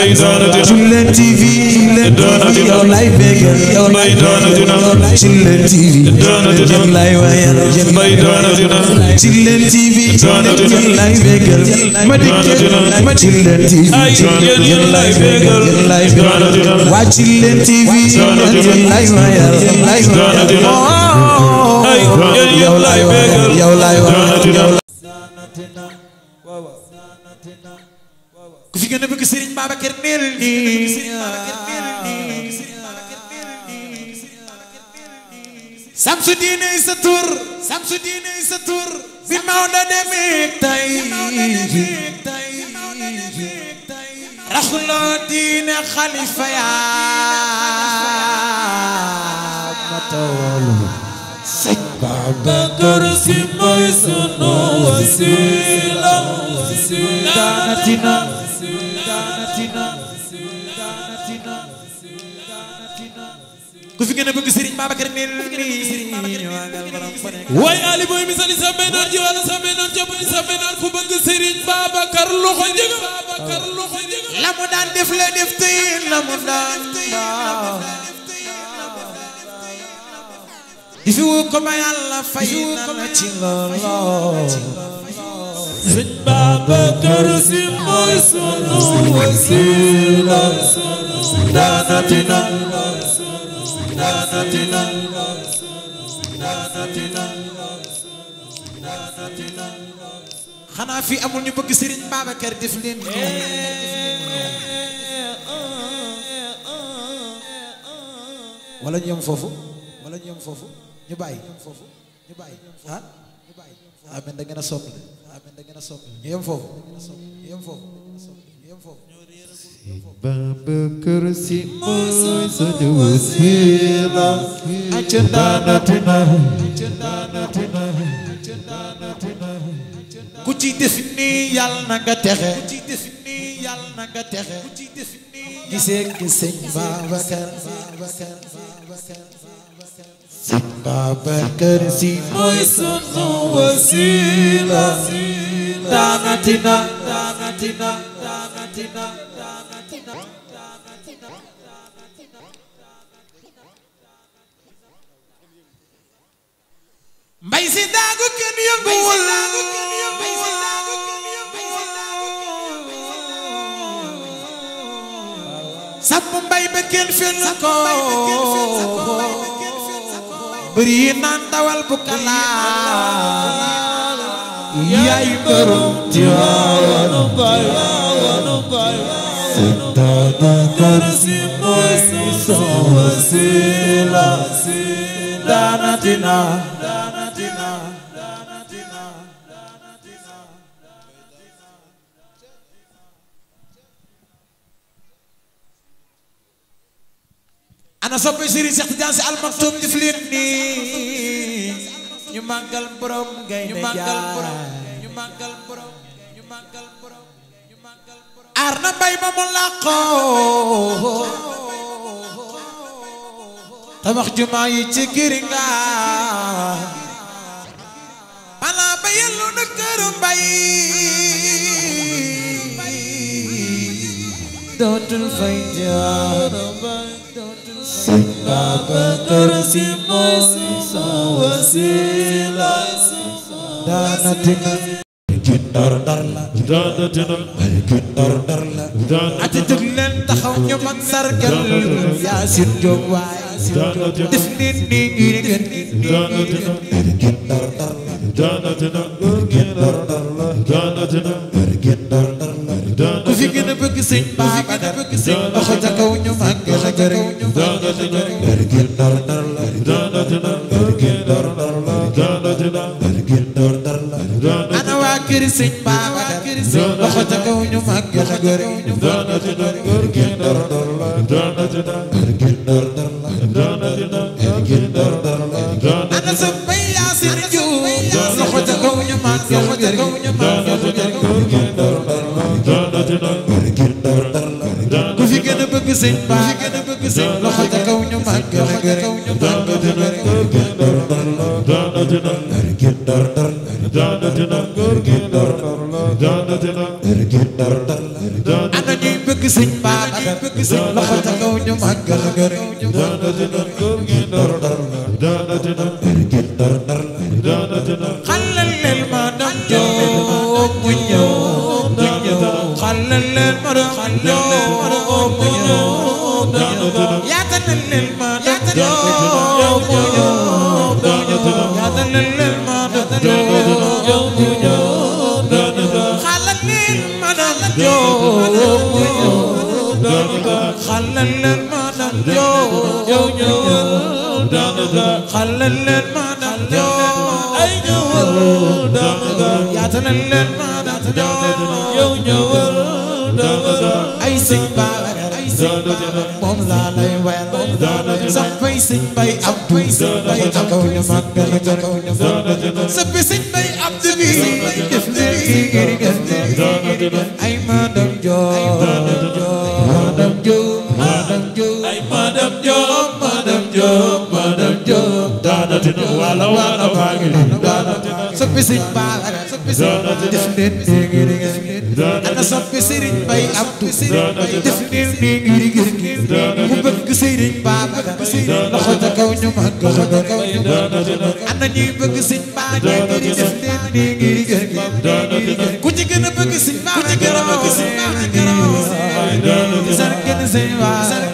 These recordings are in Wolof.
Chillen TV yow lay bégal yow lay Chillen TV yow lay wayal Chillen TV yow lay bégal ma Chillen TV yow lay bégal waa Chillen TV yow lay wayal yow lay bégal yow lay wayal ku fi gën a bëgg Serigne Babacar neel nii Samsu diine sa tur bi Maodo demee tay raxuloo diine xalifa yaa ma tawlu Serigne Babacar Si mooy sunu wasila daanatina ku fi gën a bëgg Serigne Babacar mel nii way ali boy misali sa benor ji wala sa benor jopati sa benor ku bëgg Serigne Babacar loxo njëga la mu daan def la def tey la mu daan di fi wu ko ba Yàlla fay na ci loolo Serigne Babacar Si mooy sunu wasila daanatina xanaa fi amul ñu bëgg Serigne Babacar def leen wala ñu yem foofu ñu bàyyi ah amen da ngeen a sopp ñu yem foofu Babacar Si mooy sunu wasila daanatina ku ci def nii yàlla na nga texe gisee gi sëñ Babacar sëñ Babacar Si mooy sunu wasila daanatina mbay si daagu kenn yënguwul sàmm mbay ba kenn fenn ko bëri yi naan dawal bu kalaa yaay borom Tiwaawan Sëñ Babacar Si mooy sunu wasila daanatina ana soppe Serigne Cheikh Tidiane Sy Al Maktoum def leen nii ñu màggal borom Gaynde Njaay aar na mbay ma mu làqoo tabax jumaa yi ci Giringa ana ba yellu na këru mbay dootul fay jaar Sëñ Babacar Si mooy sunu wasila daanatina dar la ati jóg leen taxaw ñu mag sargal Yaasin Jóob waay def nit ñi ñuy gën ku fi gën a bëgg Sëñ Babacar loxo ca kaw ñu màggal a gërëm ana waa kër Sëñ Babacar loxo ca kaw ñu màggal a gërëm ana soppay Yaasin Jóob loxo ca kaw ñu màggal a gërëm ku fi gën a bëgg Sëñ Babacar loxo ca kaw ñu màggal a gërëm ana ñuy bëgg bëgg sëñ Babacar bëgg sëñ loxo ca kaw ñu màggal gër xalal leen ma dam Jóob mu ñëw xalal leen ma dam Jóob mu ñëw yaatal leen ma dam Jóob mu ñëw yaatal leen ma dam Jóob mu ñëw xalal leen ma dam Jóob mu ñëw xalal leen ma dam Jóob mu ñëw xalal leen ma dam Jóob ay ñëwal yaatal leen ma dam Jóob ñëwal ay sëñ Babacar ay sëñ Babacar moom laa lay wayal sappay sëñ Bay Abdu bay akaw ñu màggal akaw ñu sappi sëñ Bay Abdu bi def leen ngir gën ay madame Jóob madame Jóob madame Jóob ay madame Jóob madame Jóob madame Jóob daana dina wala wala baa ngi leen daana sappi sëñ Babacar def leen ngir gën ana sappi sëriñ Bay Abdu def leen ngir gën mu bëgg sëriñ Babacar loxo ca kaw ñu màggal ana ñuy bëgg sëñ Babacar def leen ngir gën ku ci gën a bëgg sëñ Babacar sargal sëñ Babacar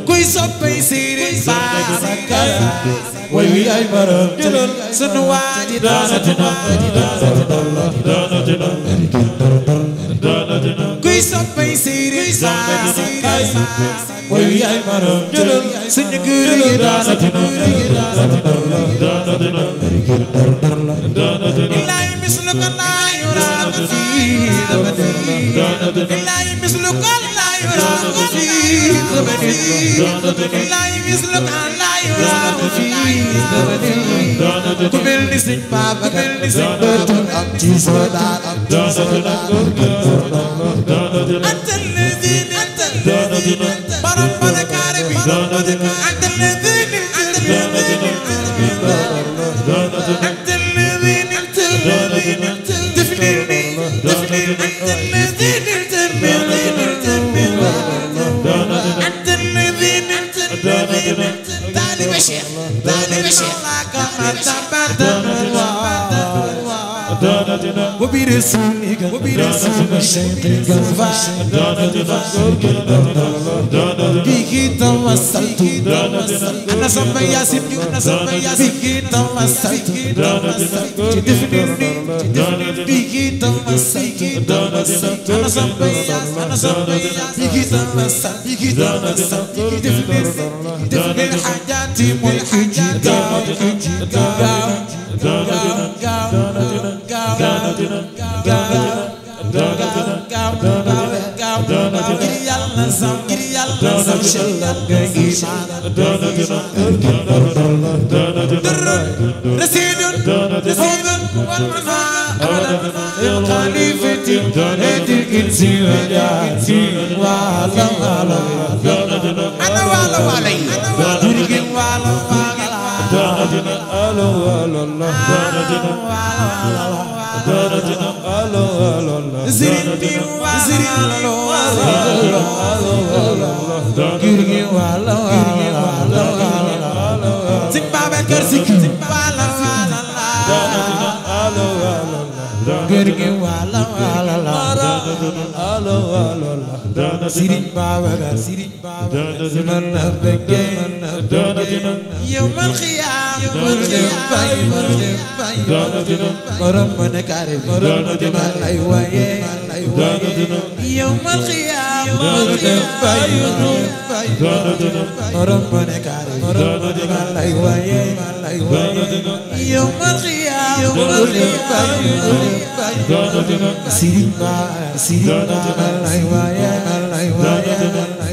kuy soppay sëriñ Babacar way wi ay maram jëlal sunu waaji kuy soppay sëriñ Babacar way wi ay maram jëlal sunu gër yi billahi misluka la yura fi billahi misluka la yura fi billahi misluka la yura fi ku mel ni sëñ Babacar dootul am ci soodaan antal ladin antal baram barakaare bi antal ladin وبرسولك الشيخ الغفار بك توسلت أنا صبي ياسين بك توسلت تدفنني بك توسلت أنا صبي بك توسلت تدفنني حاجاتي مول Sëriñ Babacar man na bëgg yawmal qiyaam borom ma ne kaare ma lay waaye yawmal qiyaam borom ma ne kaare ma lay waaye yawmal qiyaam Sëriñ Babacar ma lay waaye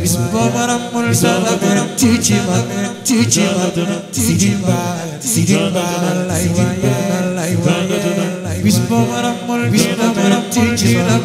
bis boo maramul salam tiici ma Sëriñ Babacar lay waaye bis boo maramul tiici ma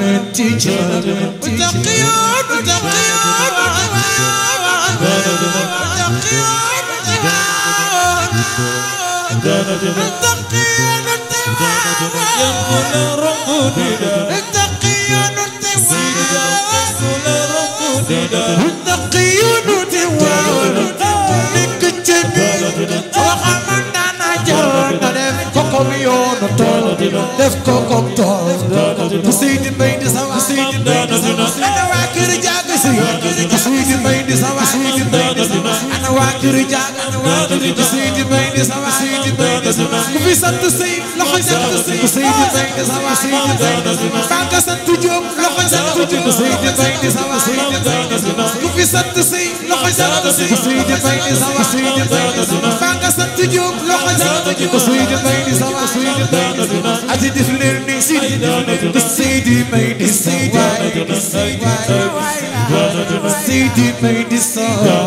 Seydi Mbay di sama ana waa kër jaaga Seydi Mbay di sama ana waa kër jaaga Seydi Mbay di sama ku fi sant Sey loxo sant Seydi Mbay di sama Banga sant Jóob loxo sant Seydi Mbay di sama ku fi sant Sey loxo sant Seydi Mbay di sama Banga sant Jóob loxo sant Seydi Mbay di sama ati def leen ni Seydi Mbay di sama Seydi Mbay di sama Seydi Mbay di sama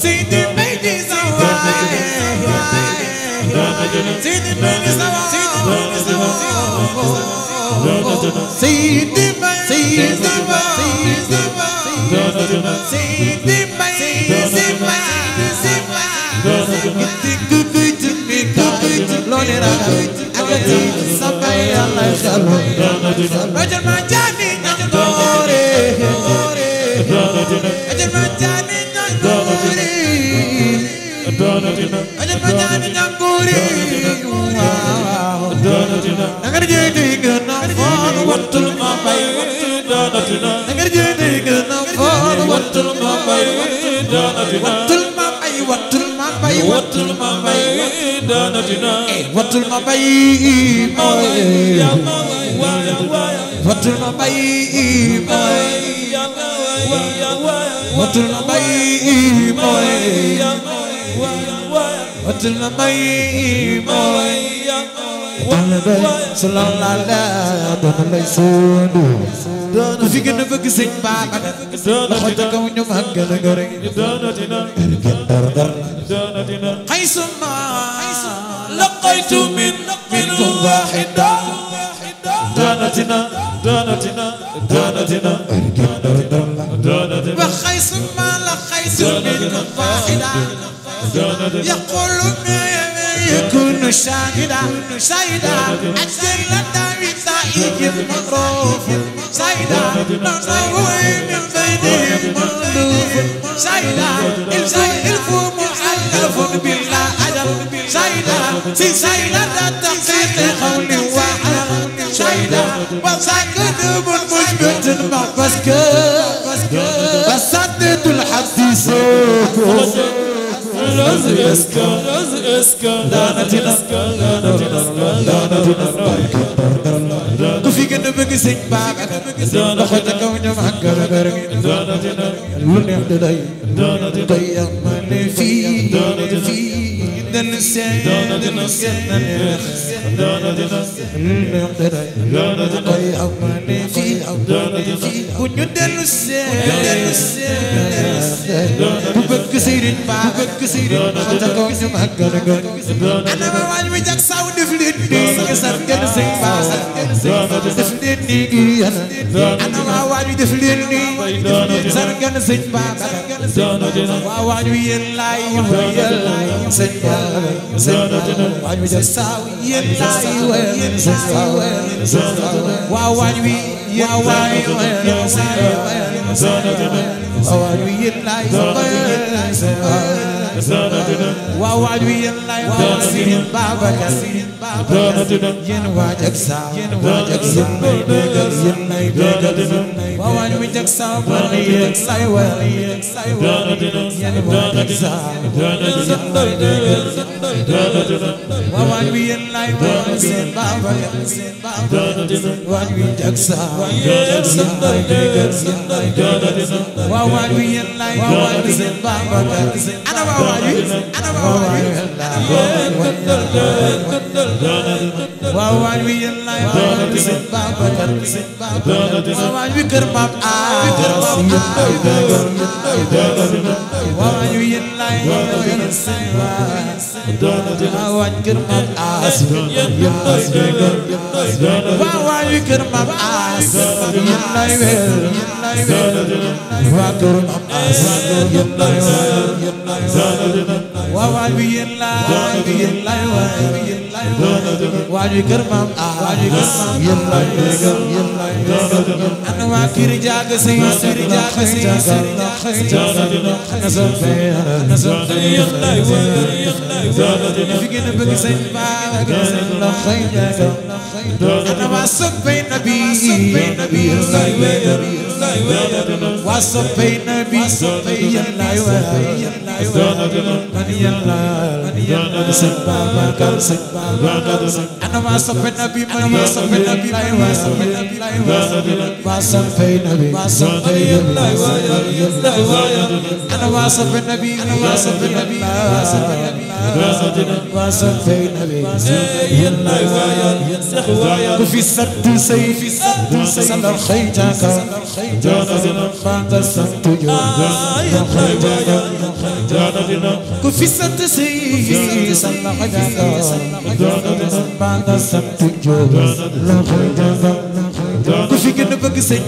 Seydi Mbay di sama Seydi Mbay Lolera agati sabay Allah khalo Rajal majani nyangore Rajal majani nyangore Rajal majani nyangore Nagar jedi gana fon watul mabay Nagar jedi gana fon watul mabay watul mabay watul mabay watul mabay watul mabay watul mabay watul mabay watul mabay sallallahu doon lay sondu doon fi gën a bëgg Sëñ Baba loxo ca kaw ñu màggal gore xaysuma laqaytu minkum waahida danatina wa xaysuma laqaytu minkum waahida يقولون يكون شاهدا أجل داوي سائق مغروف شاهدا نصوي من بينهم مغلوف شاهدا الفم معلف بالله أجل شاهدا شاهدا تقصير قول واحد شاهدا وساكن مثبت مقبسك وسدد الحديث ku fi gën a bëgg Sëñ Baba loxo ca kaw ñu màggal gore lu neex di doy doy amane fii dana seen na neex lu neex di doy doy amane fii bu ñu dellu seen bu bëgg Sëriñ Baba loxo ca kaw ñu màggal gore ana ma waaj mi jak saw def leen nii sargal Sëñ Baba def leen nii gi ana ma waaj mi def leen nii sargal Sëñ Baba waa waaj wi yéen laay Sëñ Baba waaj mi jak saw yéen laay Sëñ Baba waa waaj wi yéen laay waaj wi yéen laay waa waaj wi yéen laay Sëriñ Baba yéen waaj ak saa yéen lay bégal waa waaj wi jak saa bari yéen say wel yéen waaj ak saa waa waaj wi yéen laay Sëriñ Baba waaj wi jak saa waa waaj wi yéen laay Sëriñ Baba ana waa waaj wi waa waaj wi yéen laay Sëñ Baba waa waaj wi kër Maam As waa waaj wi yéen laay Sëñ Baba waa waaj kër Maam As waa waaj wi kër Maam As yéen laay وكر وابي الله واجي كرمام أنا واكر جاك سي أنا سوفي فيكنا بقي سيبا أنا وصفي نبي وصفي نبي أنا ما صفي نبي ما صفي نبي ما صفي نبي أنا ما صفي نبي ما صفي نبي ما صفي نبي وفي سد سيف سد الخيجاك فانت سد وفي سد سيف سد الخيجاك فانت سد وفي كن بق سيف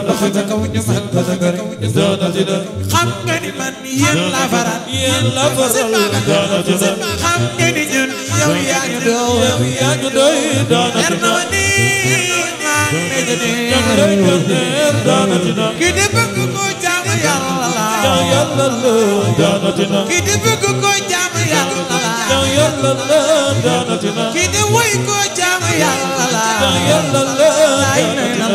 لخيجاك ونجم xam nga ni man yéen la faral xam nga ni ñun yow yaa ñu doy er na ma ni maa ngi ki di bëgg ko jaamu yàlla ki di bëgg ko jaamu yàlla ki di woy ko jaamu yàlla lay na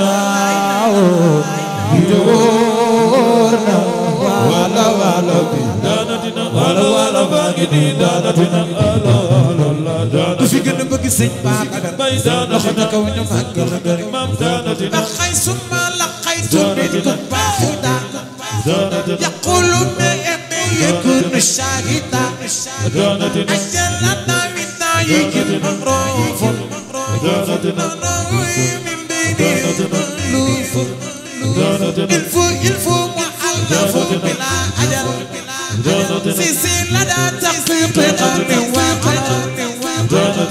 wala wala bi wala bagi di danatina du fi gën a bëgg sëñ Babacar loxo na kaw ñu màggal danatina xay suma la xay tumin ku baaxida yaqulu ma ebe yakunu shahida ajalana minna yikin marufun min bayni lufun il faut محلف بلا أجل سيسي لدى تحقيق قلب وقلب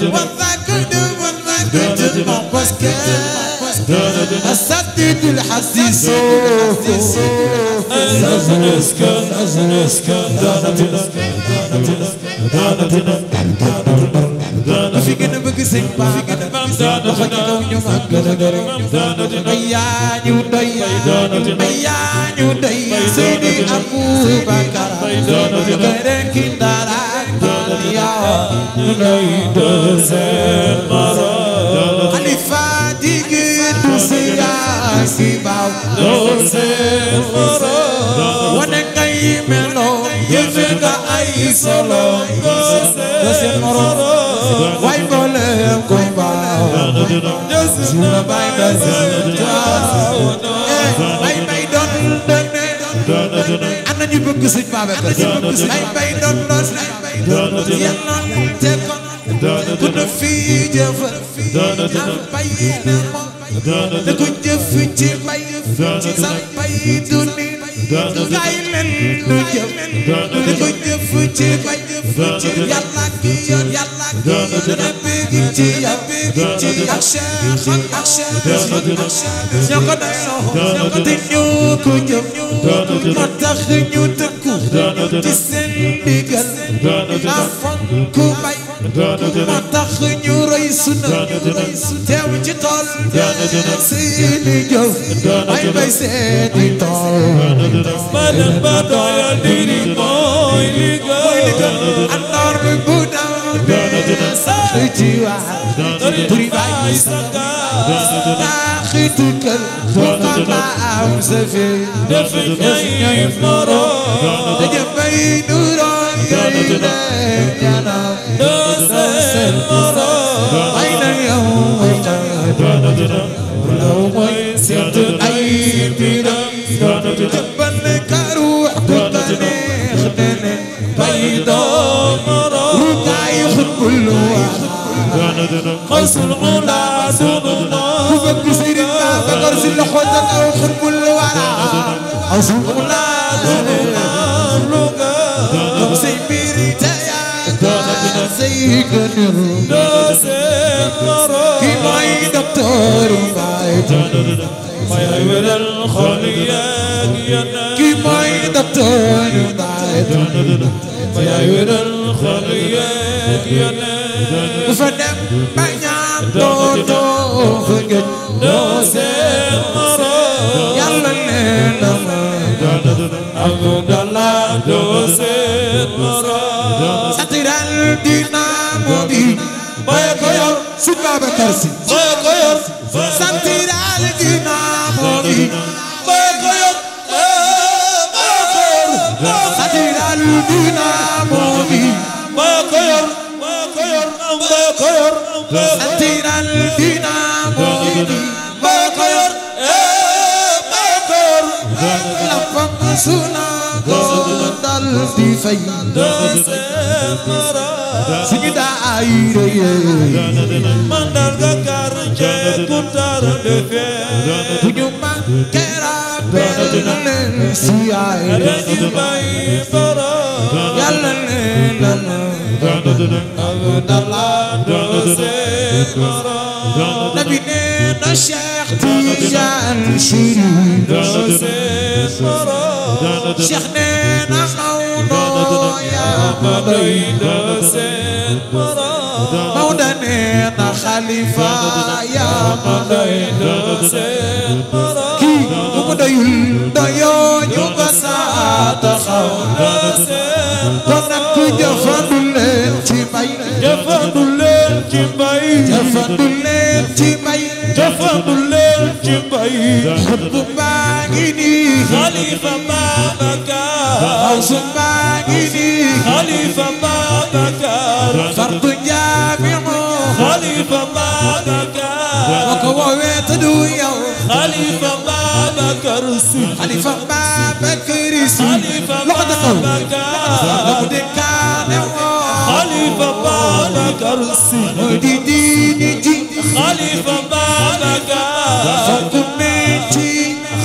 والذاكد والذاكد مبسكة أسدد الحسيس في قلبك سيبا لخدك ونيوم أقدر أياني ودي سيدي أبو بكر غيرك دارك يا نيد سمرا خليفاتي قد سياسي باو سمرا ونقي ملو يفق أي صلو سمرا واي بولم كوبا جسنا باي باي أنا نبغى قصة بابا باي يلا تكون كنا في جفر باي نكون جفر باي باي دوني غايلن نجف نكون جفر باي يلا كيون يلا نبغي أكشن ñoko jëm ma tax ñu tëkku ci Sénégal afon ku bay ma tax ñu roy sunu teew ci tool seeni jëf ay bay seeni tool ba doya diri mooy liggéey andar bi bu daw sax ci waa turi bay saka خيتك وقطع أمسفي دفني مرة تجمعي نوران قرينا يانا دوسن مرة أين اليوم ولو ما يسيت أيدينا جبل كروح قطني خدني بيضا مرة وكايخ كل واحد قصر العلا سننا وفك سيرنا فقرس الحوتك أو خرب الورع قصر العلا سننا ملوكا سيبيري تايا سيكنر كيماي دكتور باي may wéral xol yeeg yeneen ki mooy docteur may wéral xol yeeg yeneen ku fa dem ba ñaan dootoo fa gëj doo seen moroom yàlla nee na ma Abdallah doo seen moroom satiral dinamo bi bay ko yor si Babacar Si bay ko yor satiral dinamo bi bay ko yor satiral dinamo bi bay ko yor satiral dinamo bi bay ko yor la fam suna ko dal di fay suñu daayira mandal ga kar ci kuntar de fe buñu ma kera leen si ay di bay toro yàlla leen na Abdallah do se toro nabi ne na Cheikh Tidiane Chérif do se toro Cheikh ne na Maodo ya Madoy do se toro Maodo ne na Khalifa ya Madoy do se toro kii bu mu doyul doyoo ñu ko saa taxaw do se kon nag ku jëfandu leen ci mbay jëfandu leen ci mbay jëfandu leen ci mbay jëfandu leen ci mbay xutbu baa ngi nii Khalifa Babacar Xawsu baa ngi nii Khalifa Babacar fardu jaamiu Khalifa Babacar moo ko woowee te du yow Khalifa Babacar Si Khalifa Babacar Si loxo Babacar la mu dénkaane woo Khalifa Babacar Si moo di diini ji Khalifa Babacar fonk metti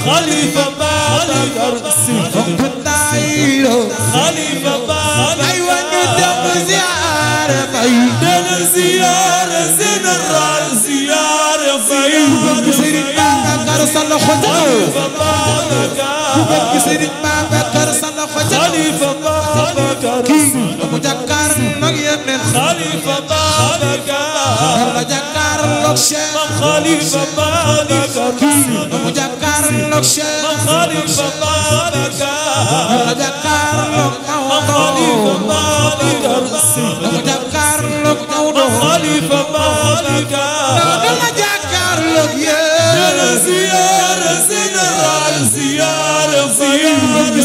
Khalifa Babacar Si fonk daayira Khalifa Babacar ay wa ñu dem ziyaare bay dem ziyaare général ziyaare bay Serigne Babacar sa loxo Khalifa Babacar Serigne Babacar sa loxo Khalifa Babacar Si mu jàkkaar nag yeneen Khalifa Babacar la jàkkaar lok Cheikh Khalifa Babacar mu jàkkaar lok Cheikh Khalifa Babacar la jàkkaar lok Khalifa Babacar mu jàkkaar lok Maodo Khalifa Babacar la jàkkaar lok yéen ziyaara général ziyaara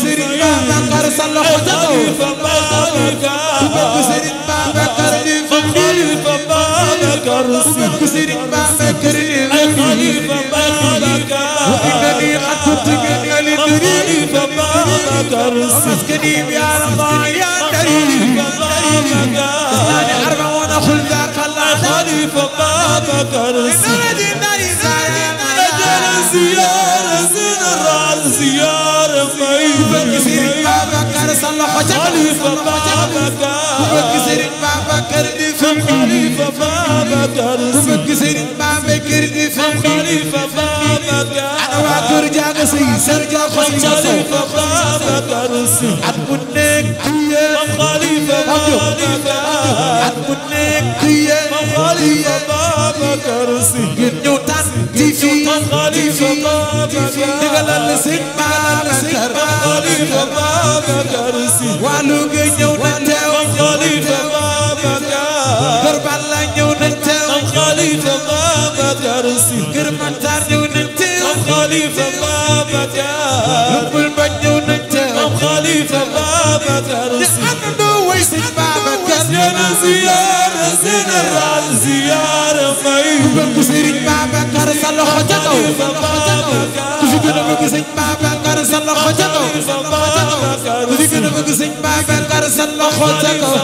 Serigne Babacar sa loxo Khalifa Babacar Serigne Babacar di Khalifa Babacar Serigne Babacar di Khalifa Babacar inani atut gani Khalifa Babacar maskani ya Allah ya Khalifa Babacar ani arbauna khulda Khalifa Babacar nadi ziyaara général ziyaara Serigne Babacar sa loxo Khalifa Babacar Serigne Babacar di Khalifa Babacar Serigne Babacar di Khalifa Babacar ana waa kër jaaga sey Serja Khalifa Babacar at bu nekk yéen Khalifa Babacar at bu nekk yéen Khalifa Babacar ngeen ñëw tànn ci fii Khalifa Babacar digalal Serigne Babacar Khalifa Babacar wàllu nga ñëw na teew Khalifa Babacar Kër Balla ñëw na teew Khalifa Babacar Kër Matar ñëw na teew Khalifa Babacar Lumbul ba ñëw na teew Khalifa Babacar àndandoo way Serigne Babacar yéena ziyaara général ziyaara fay bëgg Serigne Babacar sa loxo ca kaw ku fi gën a bëgg Serigne Babacar sa loxo ca kaw ku fi gën a bëgg Serigne Babacar sa loxo ca kaw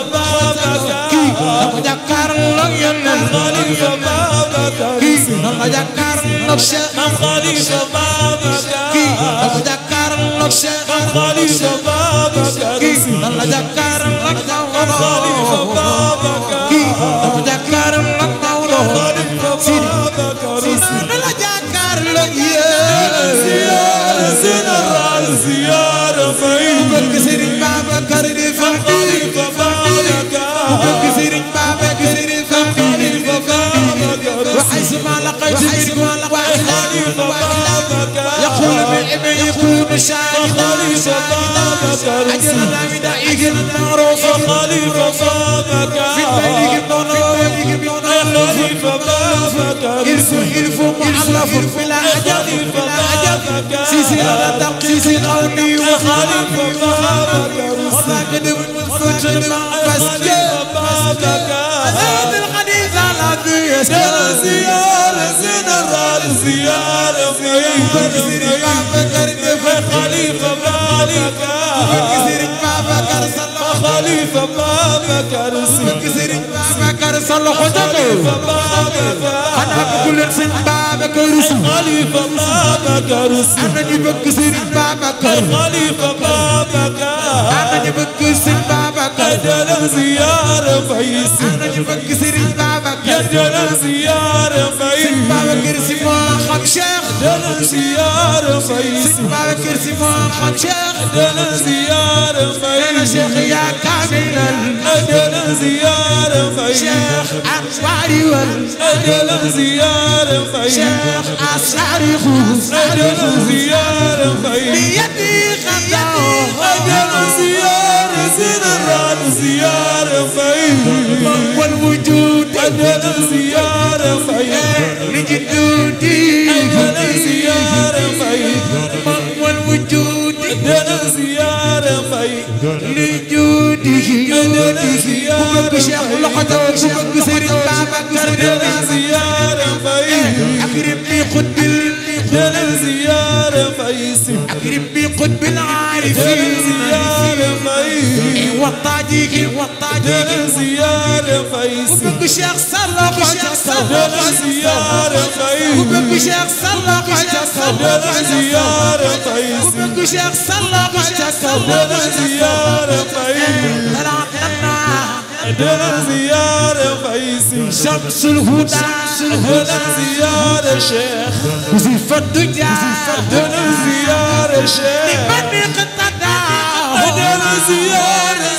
kii dama jàkkaarloog yeneen kii dama jàkkaarloog Cheikh Khalifa Babacar kii dama jàkkaarloog Cheikh Khalifa Babacar kii dama jàkkaarloog Khalifa Babacar kii dama jàkkaarloog Maodo Sidi dama jàkkaarloog يقول بالابن يكون شاهدا أجر الأمين إيجن معروف خليفة بابك في البيت يبنون خليفة بابك إلف معلف بلا عجب سيسي لا تقيسي قومي خليفة بابك وما قدم فتر ما بس هذا الحديث على ذي زيارة زيارة زيارة خليفة بابك خليفة بابك بابك صلى خليفة بابك أنا بقول سن بابك رسول خليفة بابك أنا جبك سن بابك خليفة بابك أنا جبك سن بابك أجل زيارة فيسي أنا جبك سن بابك أجل زيارة فيسي بابك رسمه خم شيخ أجل زيارة فيسي بابك رسمه خم شيخ أجل زيارة أنا فيسي شيخ يا كامل أجل زيارة فيسي شيخ أنصاري أجل زيارة فيسي شيخ أسعري خوف أجل زيارة فيسي بيدي خطاه أجل زيارة زيارة زيارة فيسي والوجود أجل زيارة فيسي لجدودي أجل زيارة فيسي والوجود أجل زيارة فيسي لجودي وبك شيخ لقطة وبك سيرين بابك أجل زيارة فيسي أكرم لي قطب أجل زيارة فيسي أكرم لي قطب أجل العارفين زيارة فيسي والطاجيك أجل زيارة فيسي وبك شيخ صلى أجل زيارة فيسي وبك شيخ صلى أجل زيارة فيسي وبك شيخ صلى أجل زيارة فيسي أجل زيارة فيسي شمس الهدى أجل زيارة شيخ وزيف الدجى أجل زيارة شيخ بني قطدا أجل زيارة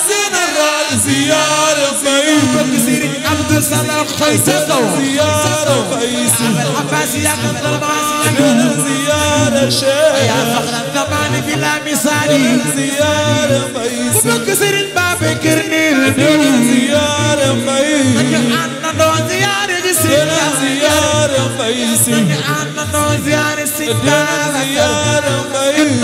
زيارة فيسي بكسير عبد السلام خيسته زيارة فيسي العباس يا قدر أجل زيارة شيخ يا فخر الزمان بلا مثالي زيارة فيسي وبكسير الباب كرنيل زيارة فيسي أنا نو زيارة زيارة فيسي أنا نو زيارة زيارة فيسي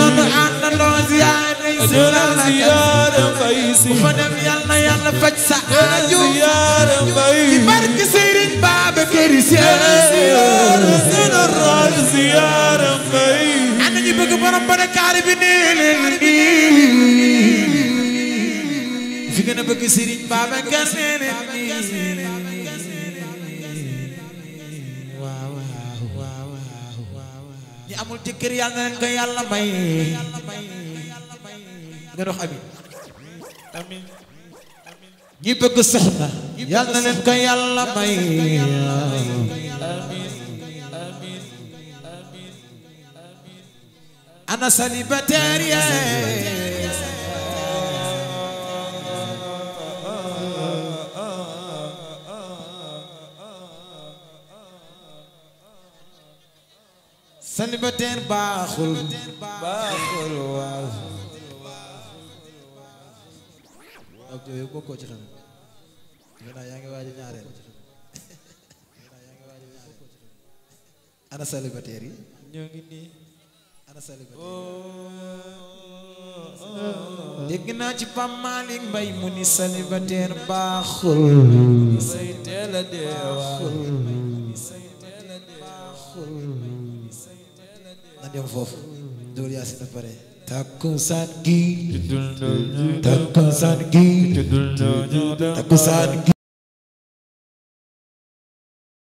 أنا نو زيارة زيارة فيسي فنم يلا فجسة زيارة فيسي برك سيرين باب كرسي زيارة زيارة فيسي أنا جيبك بربنا كاربني في كنا بك سيرين باب كرسي ñi amul jëkkër yàlla na leen ko yàlla may nga dox amin amin ñi bëgg soxna yàlla na leen ko yàlla may ana célibataire célibataire baaxul waaw ak yow bokkoo ci xam nga yaa ngi waaj a ñaareel ana célibataire yi ñoo ngi nii ana célibataire dégg naa ci Pam Malick Mbaye mu ni célibataire baaxul say teel a dee na dem foofu dóor yaa si na pare takkusaan gi takkusaan gi takkusaan gi